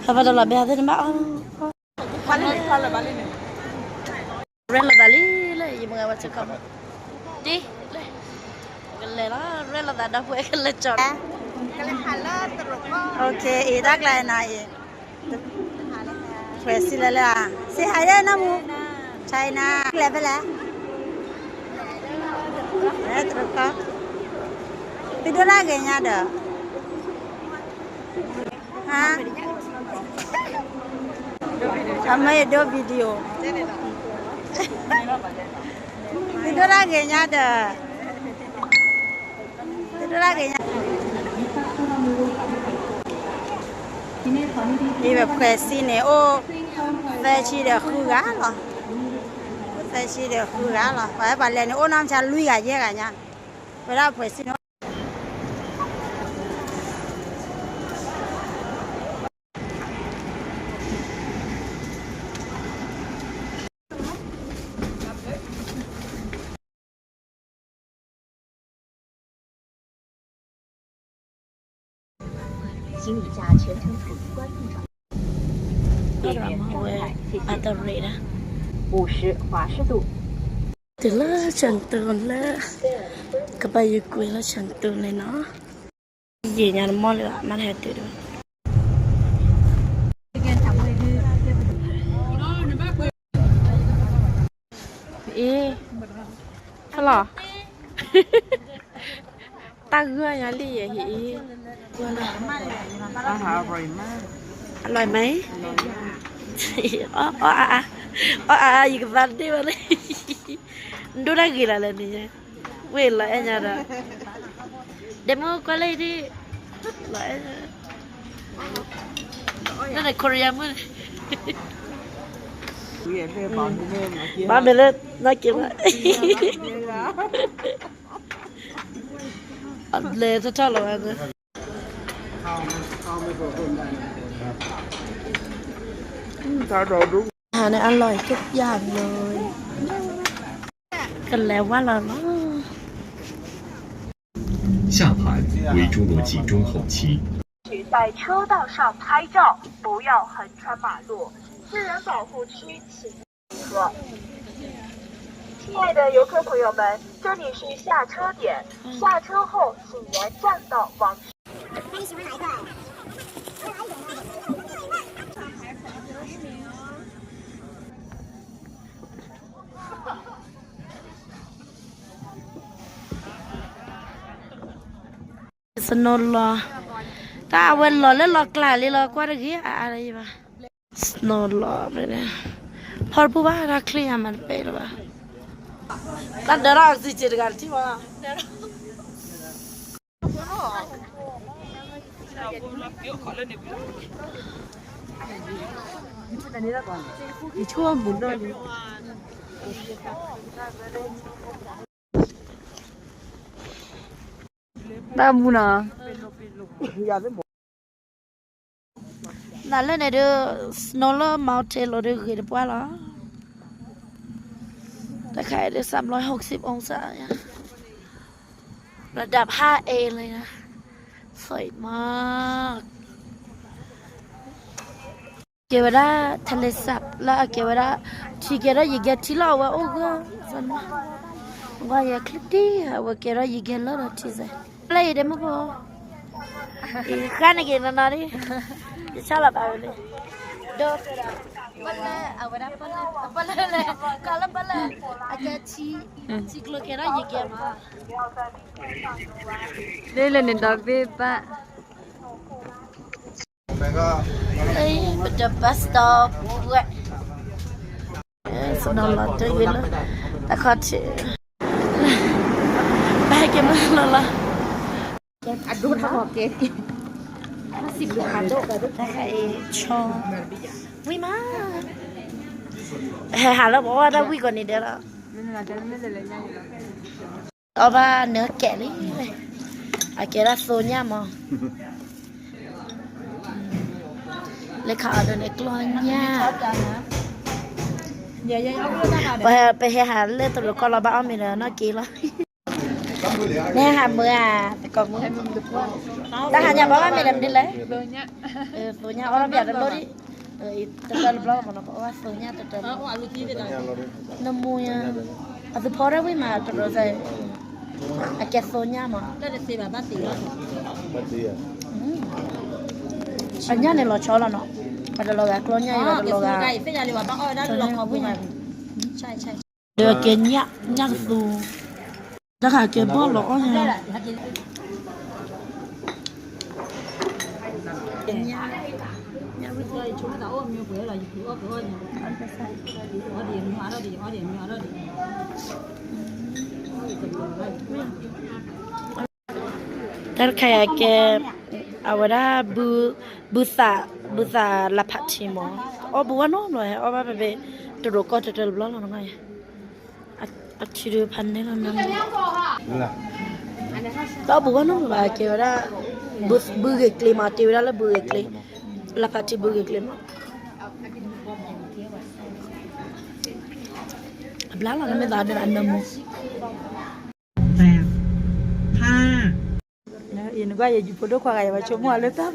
Ka ba da la bea de ma. Rela da li le, i mo wa che ka. Di le. Ka le la, rela da da pu e ka le chon. Ka le hala tro ko. Okay, i da kla na i. Presi la la. Say hi de na mu. China. Kle bela. Eh, tro ko. Pi do la ge nya da. Ha? Ama ye do video. Video la ge nya da. Video la ge nya. Ni ba presi ne o. Sa chi de khu ga lo. Sa chi de khu ga lo. Ba ba le ne o nam cha lui ga ye ga nya. Ba la presi ne. 请你驾全程处于关闭状态，避免跳台，谢谢。五十华氏度。 Te la chantu la. Ka ba yu kue la chantu le no. Ye nya mo le ma he te do. E. Hello. ตาเหื่อยอะลีอะฮี อาหารอร่อยมาก อร่อยไหม อร่อยมาก อ๋อ อ๋อ อ่ะ อ่ะ อ๋อ อ่ะ อ่ะ อีกวันได้มาเลย ดูน่ากินอะไรนี่ เว้ย ละไอ้เนี่ยนะ เดโมก็เลยที่ ละไอ้เนี่ย นั่นแหละ โคเรียมื้อ บ้านเบลเลอร์น่ากินมาก อันเลทะเลาะกันนะ อืม ถ้าเรารู้ อาหารเนี่ยอร่อยทุกอย่างเลย กันแล้วว่าเราเนาะ 下盘为侏罗纪中后期。在车道上拍照，不要横穿马路。自然保护区，请 车。亲爱的游客朋友们，这里是下车点，下车后请沿栈道往 สโนว์ลอ ถ้าเอาไว้รอแล้วรอกลาเลยรอกว่าตะกี้อะ อะไรวะ สโนว์ลอไปเนี่ย พอผู้ว่ารักเคลียร์มันไปหรือวะ ตัดเดี๋ยวเราสิเจอกันที่ว่า ช่วงบุญด้วย ตາມຜູ້ນາ ນັ້ນແຫຼະເດີ Snow Mountain ໂລເດີ ເຄີຍໄດ້ປະລະ ຕາຂ່າຍເດີ ສາມຮ້ອຍຫົກສິບອົງສາ ລະດັບຫ້າເອເລີຍນະ ສວຍມາກ. ກຽວດາທະເລສາບ ລະກຽວດາ ທີ່ກຽວດາ ຍິງແກທີ່ລາວວ່າ ໂອ້ ກະສັນມາ ວ່າຢ່າຄລິບດີ ວ່າກຽວດາ ຍິງແກລະທີ່ໃສ ລະເດມະໂກ ອີກຄັ້ງໜຶ່ງນະນີ້ ອິນຊາລາບາເວເດ ໂດ ປະເລີ ອາວະດາ ປະເລີ ປະເລີ ກາລະປະເລີ ອາຈານທີ່ ທີ່ໂກເກລະ ຍິງແກມາ ເດລະເນດອເບປະ Hey, but the bus stop. What? Yes, no, not the yellow. I got to. Back in my lala. ອະດຸນເຮົາເກ ສິບລູກຄ້າໂຕ ໄດ້ຄ່າເອຊໍ ວິມາ ໃຫ້ຫາແລ້ວບອກວ່າໄດ້ວິກວ່ານີ້ເດີ້ລະ ອອກມາເນື້ອແກະນີ້ ອາເກລາໂຊຍາມອ ເລຄາອາໂດເນກລໍຍາ ໄປ ໄປເຮັດຫາເລີໂຕໂລກອລອບາອອມມີເນາະເກລາ ແມ່ຫາເມືອ ແຕ່ກໍເມືອ Tah hanya bawa me lam dile. Eh, soña orang biar dulu di. Eh, itu kan belum mana bawa soña tetap. Nemu ya. Atu pora wi ma terus saya. Ake soña ma. Anya ne lo chola no. Pada lo ga klonya ya lo ga. Chai chai. ເດີ ເກຍນຍາກ ຍາກສູ ແລ້ວກະເກຍນບໍ່ຫຼໍ Tara kaya ke awara bu, busa, busa lapati mo. O bu wano no he, o ba be, toro ko te tel blo no ngai. Atiru panne no no. To bu wano ba ke wara bu, bu ge kle ma te wara la bu ge kle. Lapati bu ge kle ma. Bla la me da de anamo. ແປດ ຫ້າ ນະ ເອັນກວ່າຢ່າຢູ່ໂພດໂດກວ່າໄກວ່າຊົ່ວໂມງເລີຍຕາມ.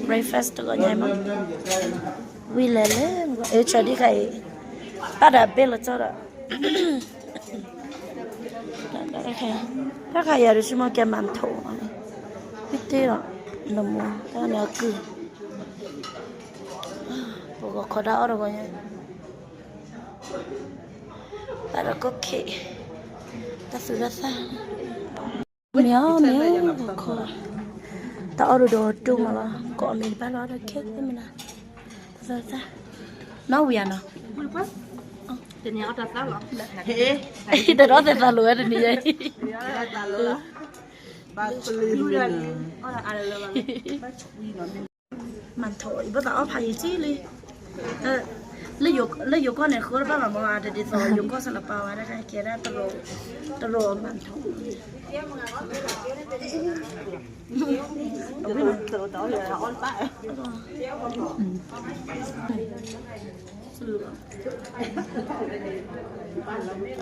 Breakfast ກໍໃຫຍ່ມາກ ວິແລເລີ ເອີ ຊອດີໄຄ ປາດາເປລະຈອດ Takaya de simo ke manto. Pitira. Namo. Tanya ku. Pogo koda oro gonya. Para koke. Tasura sa. Mia, mia, ko. Ta oro do tu mala. Ko mi ba lo do ke mina. Sa sa. No, we are not. Tenía otra sala. Tenía otra sala, tenía. Tenía otra sala. ມັນໂຖ ອີ່ບໍ່ຕາເອົາພາຍຈີລີ ເອີ ລະຢູ່ ລະຢູ່ກ່ອນເນຍ ຄືວ່າບາບາບໍ່ວ່າ ແຕ່ຕິດຕໍ່ຢູ່ກ່ອນສາລາປາວ່າ ໄດ້ແກ່ໄດ້ຕະໂລ ຕະໂລມັນໂຖ.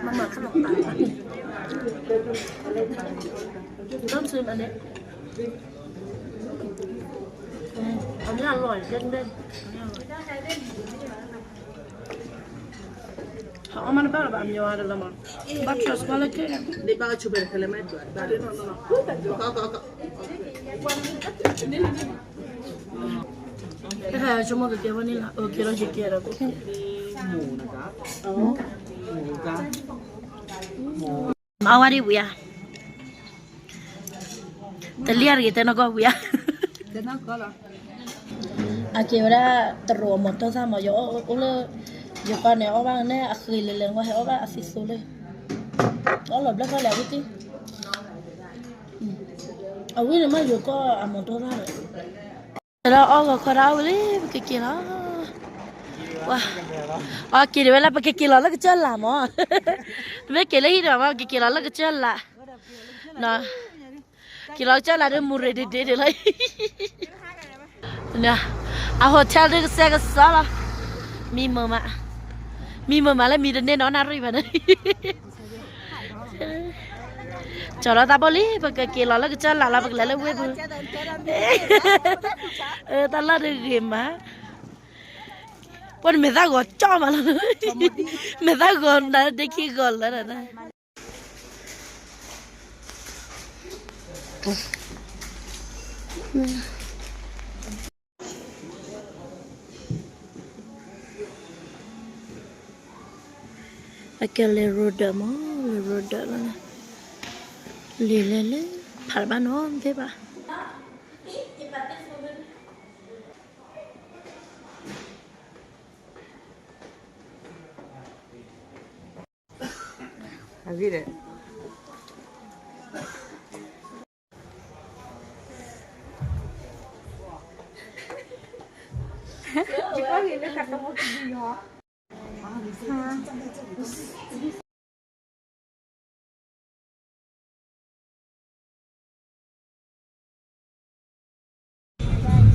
ມັນເໝືອນຂະໜົມຕານ ຕ້ອງຊື້ອັນນີ້ ອັນນີ້ອະຮ່ອຍ ເດັດເດັດ ເອົາມາແລ້ວ ບາດ trust ວ່າແລ້ວ ເກ ເດ ບາດ ຊຸເບ ເຄເລ ມາ Deja de chamo que quiero ni la, o quiero si quiero. Mawari wia. Te liar que te no go wia. Te no go la. Ake ora te ro mo to sa mo yo o le yo pa ne o ba ne a khile le ngo he o ba a si so le. O lo bla ko le witi. A wi ne ma yo ko a mo to sa le. Ra o ko ra wi le ke ke la. Wa. A ke le la ke ke la la ke cha la mo. Ve ke le hi ra ma ke ke la la ke cha la. Na. Ki lo cha la de mu re de de de la. Na. A hotel de se ga sa la. Mi mo ma. Mi mo ma la mi de ne no na ri ba na. Cha la ta bo li, pa ke ki lo la cha la la pa la le we bu. E, ta la de ge ma. Pon me da go cha ma la. Me da go na de ki go la na. Aquel le roda mo, le roda la. Le, le, le. Parba no, de ba. Así de. Yo creo que le sacamos que yo.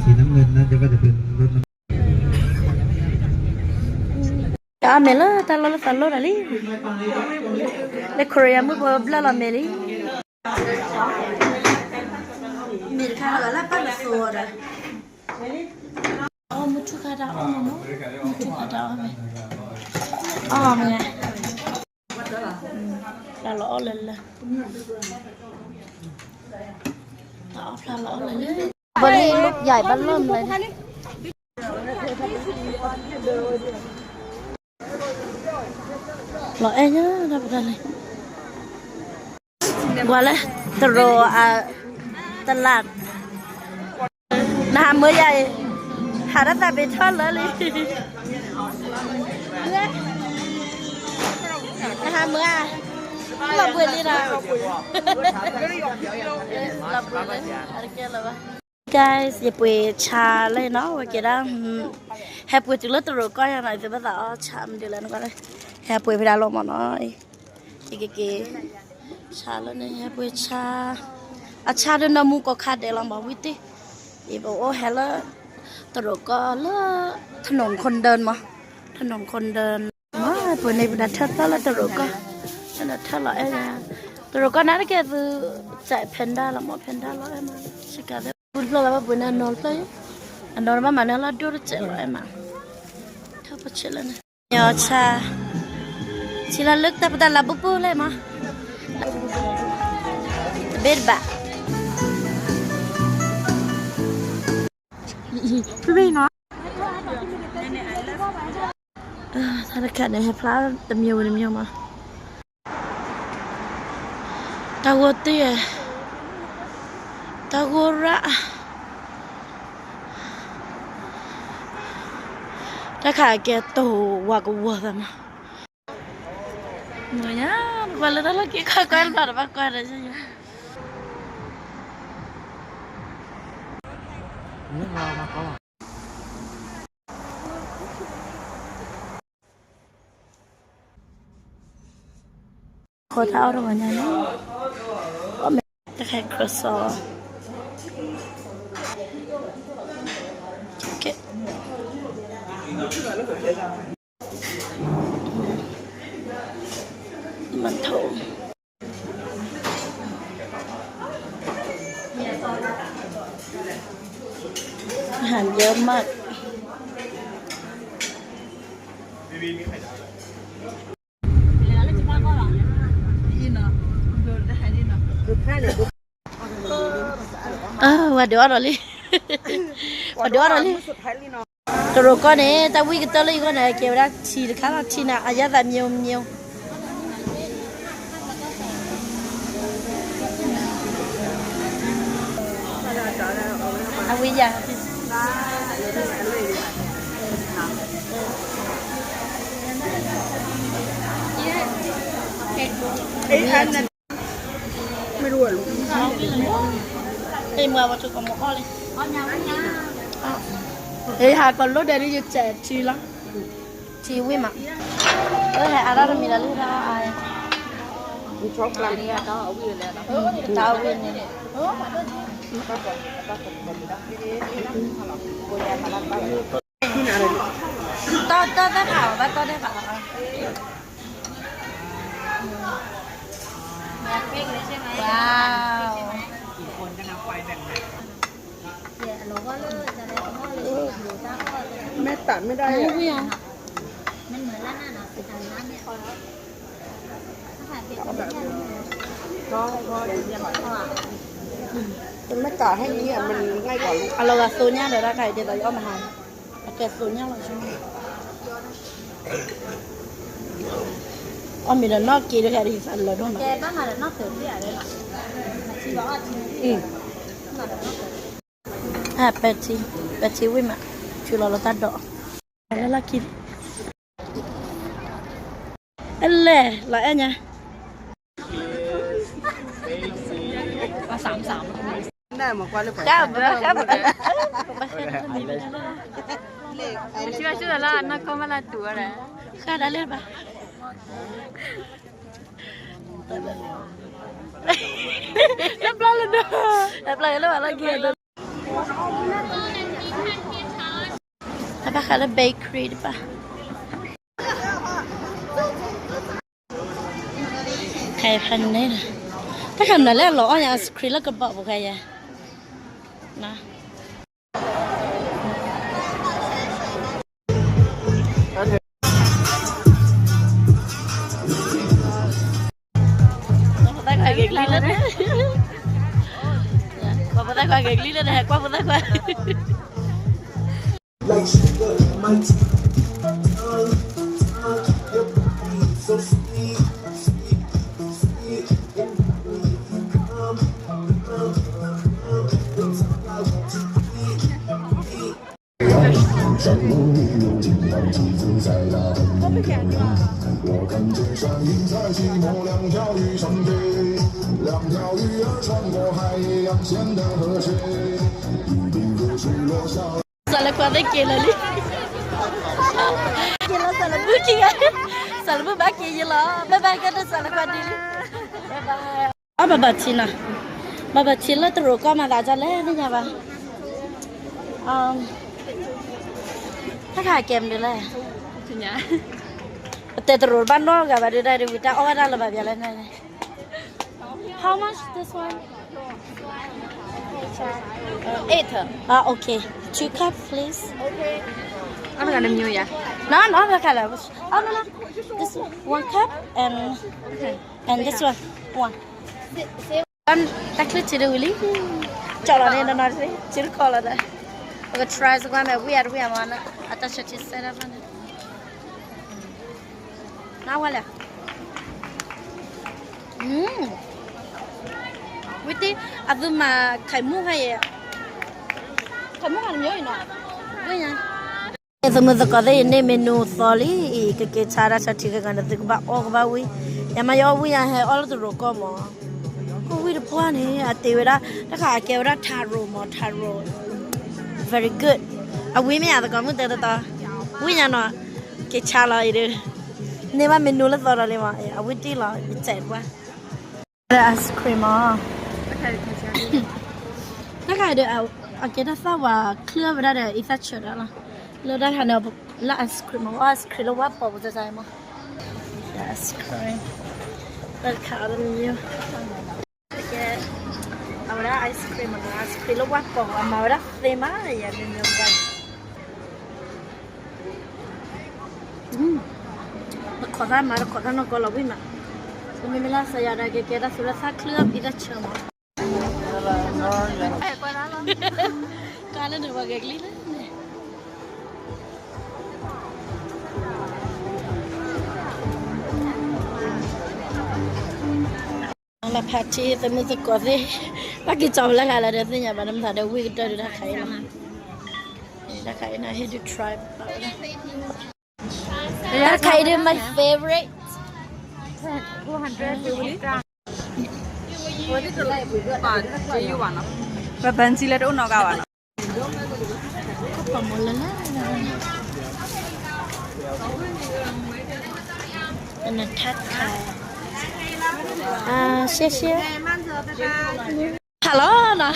ສີນ້ຳເງິນນະ ຈະວ່າຈະເປັນລົດນ້ຳ ກ Ame la ta lo la ta lo la li. Le Korea mu bo bla la me li. Me ka la la pa la so da. Oh, mutu ka da o mo. Mutu ka da o me. Oh, me. La lo la la. La la la. ບັດນີ້ລູກໃຫຍ່ບັດເລີ່ມເລີຍ ລໍແອຍາ ຮັບປະທານເລີຍ ວ່າແລ້ວ ຕະໂຣ ອາ ຕະຫຼາດ ນະຫາເມືອໃຫຍ່ ຫາໜ້າຕາເປັນທ່ອນເລີຍ ນະຫາເມືອ ລອບເບຍລີນະ ລອບເບຍລີ ອາເກລະວະ Guys, ຢາເປີດຊາເລີຍເນາະ ວ່າເກດາ ແຮບເປີດຈຸເລີຕະໂຣກອນ ຢ່າງໜ້ອຍ ແຕ່ວ່າຕາອອຊາມັນເດືອນແລ້ວນະ ກໍເລີຍ ແຮບເປີດເພດານລົມເອົາໜ້ອຍ ເກເກ ຊາເລີຍ ແຮບເປີດຊາ ອາຊາເດີນນຳໝູ່ກໍຂາດໄດ້ລຳບາກວິຕິ ອີບໂອ ແຮລະ ຕະໂຣກອນ ເລີ ຖະໜົນຄົນເດີນມາ ຖະໜົນຄົນເດີນ ມາ ເປີດໃນບັນດາເທີດລະ ຕະໂຣກອນ ບັນດາເທີດລະ ເອ ຕະໂຣກອນ ນະ ແກຄື ຈາຍແພນດ້າລະ ໝໍແພນດ້າລະ ເອ ມາ ຊິກາເດ ບຸນລະ ວ່າເປີດນະ ນອນເລີຍ ອາ ນອນມາ ມາ ນະ ລະ ດູ ຈາຍລະ ເອ ມາ ເທີ ປະເຊລະ ນະ ຍອຊາ ຊິລະລຶກ ຕະປະຕະລະ ບຸບ ເລີຍ ມາ ເບັດບະ ເອີ ທານາຄານໃຫ້ພາຕະມຽວ ຕະມຽວມາ ຕາໂກເຕຍ ຕາໂກຣະ ຕາຂາແກໂຕ ວາກະວົດມາ ເມື່ອຍາ ວາລະຕະລະກິກະກວນບາດບາກວນ ຂໍຖ້າເອົາດອກອັນໃຫຍ່ເນາະ ຕະໄຄຣຄຣັວຊອນ ໂອເຄ ມັນໂທ ອາຫານເຍອະມາກ. ເອີ ວ່າເດີອອດອອດລີ ວ່າເດີອອດອອດລີ ຕະໂຣກອນເນ ຕາວີກະເຕີລີກອນເນ ເກວດາທີລະຄານອນທີນາ ອາຍາຕາມຽວມຽວ ອາວິຍາ ເອ ອັນນັ້ນ ໄມ່ຮູ້ອະ ເອີຍ ເມື່ອວ່າຖືກກໍໝົດເລີຍ ເອີຍ ຫາກ່ອນໂລດ ເດ ຢູ່ແຈກທີລະ ທີວິມາ ເອີຍ ໃຫ້ອາລາມີລະລືລະອາຍ ມັນຊອບກັນ ຕາວິນນີ້ ຕໍ່ ຕໍ່ໄດ້ເປາ ວ່າຕໍ່ໄດ້ເປາ ວ້າວ ແມ່ຕັດໄມ່ໄດ້ອະ ມັນເໝືອນຮ້ານນັ້ນນະ ໄປທາງຮ້ານເນຍ ເປັນແມ່ຕາໃຫ້ນີ້ ມັນງ່າຍກວ່າ ອາລະວາໂຊຍາເດີ ລາໄກເດ ຕອນອອກມາຫາ ອາແກໂຊຍາລະ ອອກມີແຕ່ນອກກີ ແກດີສັນລະໂດນ ແກບ້າມາແຕ່ນອກເຕີມເດຍເລີຍ ອືມ ອາ ແປດທີ ແປດທີວິມາ ຄືລອລະຕັດດອກ ແລ້ວລະກິນ ເອີ ລະແອນຍາ ວ່າສາມສາມ ໄດ້ມາກວ່າເລີຍ ຄັບ ຄັບ ເຊື່ອ ເຊື່ອລະ ນັກກໍມາລະຕົວແຫຼະ ຄ່າໄດ້ເລີຍປະ ແລ້ວປະລະເດີ ແລ້ວປະລະເດີ ແລ້ວປະລະເດີ Apa kata bakery depan? ໃຄພັນນີ້ນະ ຖ້າຄຳນັ້ນແຫຼະ ລໍອອກຫຍັງ ໄອສະຄຣີມແລ້ວກໍບອກບໍ່ໃຄຍານນະ. ສາລະຄວາໄດ້ເກລະລິ ເກລະສາລະບຸກິງ ສາລະບຸບາເກຍລະ ບາຍບາຍກັນເດີ ສາລະຄວາດີ ບາຍບາຍ. ອາ ບາບາທີນາ ບາບາທີນລະຕະໂຣກອມາດາຈະແລນີ້ຍາບາ ອາ ທາກຫາແກມເດີແລ ເຕຕະໂຣບ້ານນອກກະບາເດີໄດ້ເດີວິຕາ ອອກມາດາລະບາບຍາແລນະ. How much this one? Uh, eight. Ah, okay. Two cup, please. Okay. Ano ka na niyo ya? No, no, no, no. Oh, no, no. This one cup and, and this one. One. ອັນ ຕັກເລີຍຊິດູລີ ຈອລອນເນນອນຊິ ຊິຄອລອນ ໂອເຄ try ສະກ່ອນແມ່ ເວຍ ເວຍ ມານະ ອາຕາຊະທິເຊນະ ມານະ ນາວະແລະ ອືມ ວິທີ ອາຕຸມາ ໄຂ່ມຸກໃຫ້ ໄຂ່ມຸກໃຫ້ເຍາະອີກເນາະ ເວຍ ເອ ສະເມີສະກອດເຕຍເນເມນູຊໍຣີ ກະເກຊາຣາຊາທີກະການຕຶກບາອອກບາວິ ຍາມາຍອກວິຍາແຮອອລໂຕໂຣກອມ ໂກວິດພວາເນ ອາເຕເວດາ ຕະຂາແກວດາທາໂຣມ ທາໂຣ very good ອາວິເມຍຕະກອນມືເຕຕະຕອ ວິຍາເນາະ ເກຊາລາອີເດ ເນມາເມນູລະຕອລາເລມາ ອາວິຕິລາເຈັດວາ ໄອສະຄຣີມ ຕະຂາເດີ ອາ ອາເກດາຊາວາ ເຄື່ອເວດາເດີ ອີຊາເຊີດລະ ລະດາທາເນ ລະໄອສະຄຣີມ ອາ ໄອສະຄຣີມ ລະວາປອບ ຈະໃຈມາ ໄອສະຄຣີມ ເປີດຂາວລະມີຢູ່ ອາເກດາ ອາເວດາໄອສະຄຣີມ ອາ ໄອສະຄຣີມ ລະວາປອບ ອາມາເວດາເຊມາ ຍາເປັນຍາກັນ. ອືມ ລະຂໍທານມາ ລະຂໍທານນອກກໍລະວິມາ ສະມິເມລາ ສະຍາດາ ເກເກດາ ສຸລະຊາ ເຄື່ອ ອີດາເຊີມ ການລະເດີວ່າເກກລີເລີຍ ລະພາທີ ສະມິສະກອດຊິ ປາກິຈອມລະກາລະເດີ ຊິຍາບານຳທາເດ ວີກເຕີ ດາໄຄນະ ດາໄຄນະ ເຮັດດູທຣາຍ ດາໄຄເດີ my favorite. ອັນນັ້ນທັກທາຍ ອາ ເຊຍເຊຍ ຮາໂລເນາະ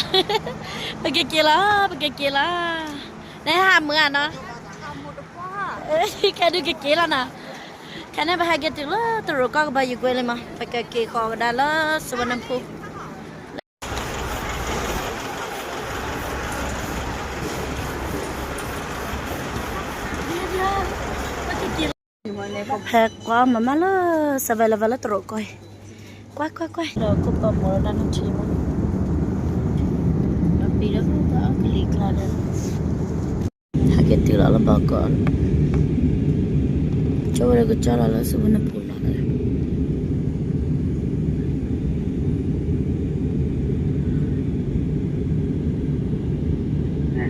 ປາເກເກລາ ປາເກເກລາ ໄດ້ຫ້າມື້ເນາະ ເອີຍ ກະດູເກເກລານະ ຄະແນນປະຫາເກຕິເລີ ຕະໂຣກອກະບາຢູ່ກວຍເລີຍມາ ປາເກເກຂໍກະດາເລີ ສຸວັນນະພູມ. ແພັກກວ່າມາ ມາເລີ ສະບາຍລະ ວາລະຕະໂຣກອຍ ກວາຍ ກວາຍ ກວາຍ ດອກກຸປະໂມລະນາທີມ ດອກປີດອກກະລີກລາເດີ ທາເກັດຕິລະລະບອກກ່ອນ ໂຈເວລະກະຈອລະລະ ສຸວັນນະພູມ.